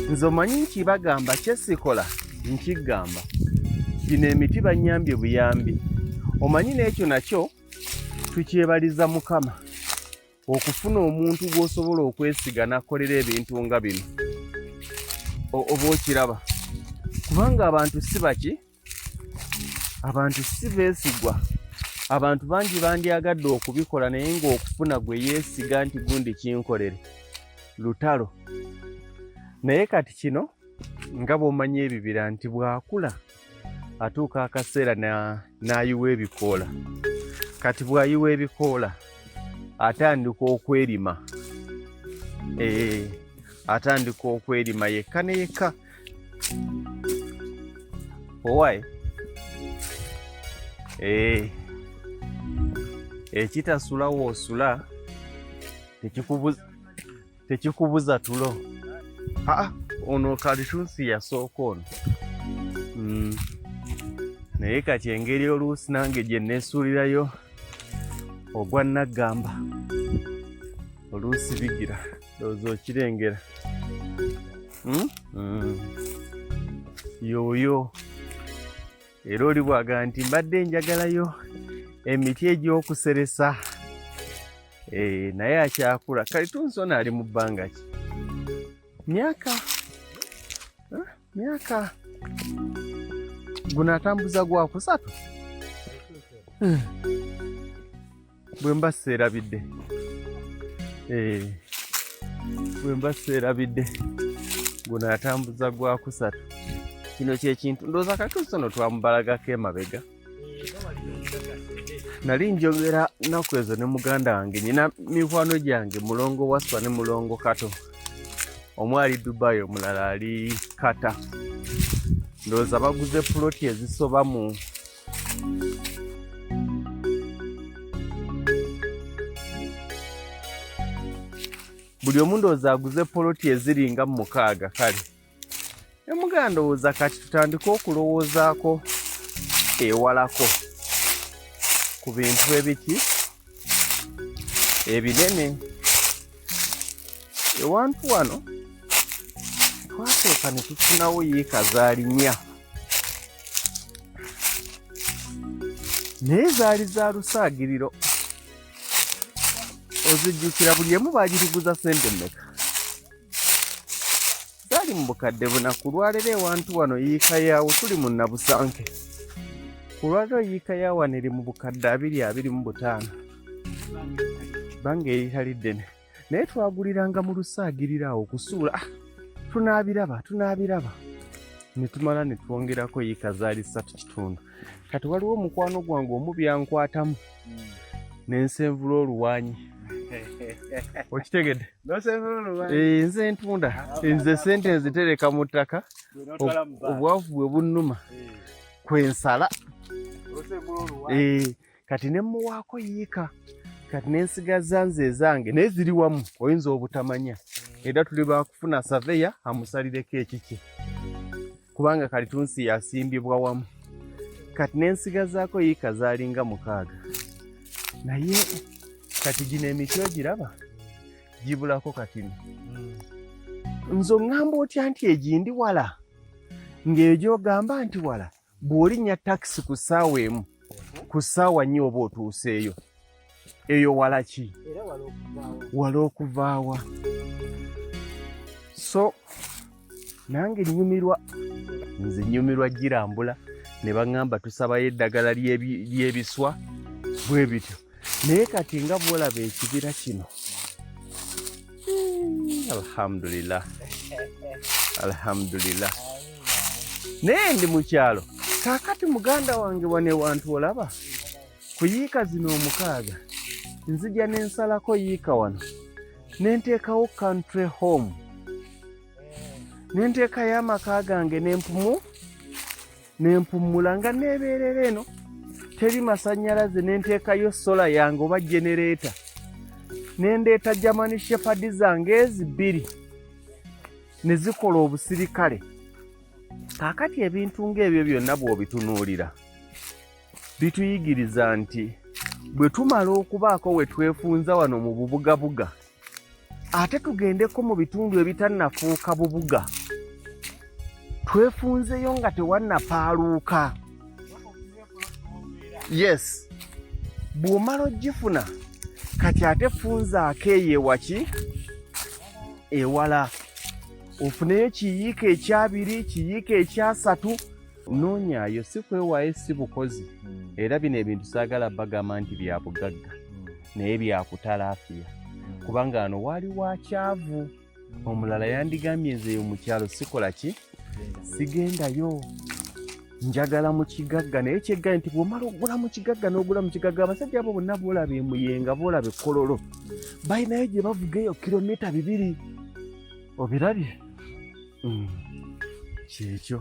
Nze omanyi nkibagamba kyesikola nkigamba gino emiti banyambye buyambi. Omanyi n'ekyo nakyo tukyebaliza Mukama okufuna omuntu gw'osobola okwesiga n'akolera ebintu nga bino. Oba okiraba, kubanga abantu si baki, abantu si beesigwa. Abantu bangi bandyagadde okubikola naye ng'okufuna gwe yeesiga nti gundi kinkolere lutalo. Naye kati kino nga bw'omanyi ebibira nti bw'akula atuuka akaseera n'ayiwa ebikoola. Kati bw'ayiwa ebikoola atandika okwerima, atandika okwerima yekka ne yekka. Owaye ekitasula woosula tekikubuza tulo. Aa, ono kalitunsi yasooka ono. Naye kati engeri oluusi nange gye neesuulirayo ogwa naggamba oluusi bigira, ndowooza okirengera. Yoyo era oli bw'agamba nti mbadde njagalayo emiti egy'okuseresa, naye akyakula. Kalitunsi ono ali mu bbanga ki? Myaka guno atambuza gwa kusatu bwe mba seerabidde, bwe mba seerabidde guno atambuza gwa kusatu. Kino kyekintu ndowooza kalitunsi ono twamubalagako emabega. Nali njogera nnaku ezo ne muganda wange, nyina mikwano gyange Mulongo Waswa ne Mulongo Kato, omu ali Dubai omulala ali Qatar. Ndowooza baguze puloti ezisoba mu buli omu ndowooza aguze poloti eziri nga mu 6. Kale ne muganda ndowooza kati tutandike okulowoozaako ewalako ku bintu ebiki ebinene. Ewantu wano twasooka ne tufunawo yiika zaali 4, naye zaali za lusaagiriro. Ozijjukira buli emu baagituguza ssente mmeka? Zaali mu bukadde 4. Ku lwaleero ewantu wano yiika yaawo tuli mu Nabusanke, ku lwaleero yiika ya wano eri mu bukadde 225, banga eritali ddene. Naye twaguliranga mu lusaagiriro awo kusuula, tunaabiraba tunaabiraba, ne tumala ne twongerako yiika zaali 3.5. Kati waliwo omukwano gwange omu byankwatamu ne nsenvula oluwanyi. Okitegedde? Nze ntunda, nze sente nzitereka mu ttaka, obwavu bwe bunnuma kwensala. Kati ne mmuwaako yiika, kati ne nsigaza nze ezange, naye ziri wamu oyinza obutamanya. Era tuli bakufuna saveya amusalireko ekiki, kubanga kalitunsi yasimbibwa wamu. Kati ne nsigazaako yiika zaalinga 6. Naye kati gino emiti ogiraba gibulako katini. Nze oŋŋamba otya nti egindi wala, ng'egyogamba nti wala bw'olinnya takisi ku ssaawa 1 ku ssaawa 4 oba otuuseeyo. Eyo wala ki? Wala okuvaawa. So nange nnyumirwa, nze nnyumirwa girambula ne baŋŋamba tusabayo eddagala ly'ebiswa bwe bityo. Naye kati nga bw'olaba ekibira kino, alhamdulillah, alhamdulillah. Naye ndi mu kyalo kaakati muganda wange wano ewantu olaba ku yiika zino 6 nzija ne nsalako yiika wano ne nteekawo country home, ne nteekayo amaka gange ne mpummula nga neebeerera eno teri masannyalaze, ne nteekayo sola yange oba genereeta, ne ndeeta German Shepherd zange ezi 2 ne zikola obusirikale. Kaakati ebintu ng'ebyo byonna bw'obitunuulira bituyigiriza nti bwe tumala okubaako we twefunza wano mu bubugabuga, ate tugendeko mu bitundu ebitannafuuka bubuga. Twefunzeyo nga tewannapaaluuka. Yes, bw'omala ogifuna kati ate funzaako eyo ewaki ewala, ofuneyo kiyiika ekyabiri, kiyiika ekyasatu. Noonyaayo, si kwewaayo, si bukozi. Era bino ebintu saagala bagamba nti bya bugagga, naye byakutalaafiya, kubanga wano waali wakyavu. Omulala yandigambye, nze mu kyalo sikola ki, sigendayo, njagala mu kigagga. Naye kyeggaye nti bw'omala ogula mu kigagga n'ogula mu kigagga, abasajja abo bonna boolaba emuyenga, boolaba ekkololo, balinayo gye bavuga eyo kilomita 2. Obirabye? Kyekyo.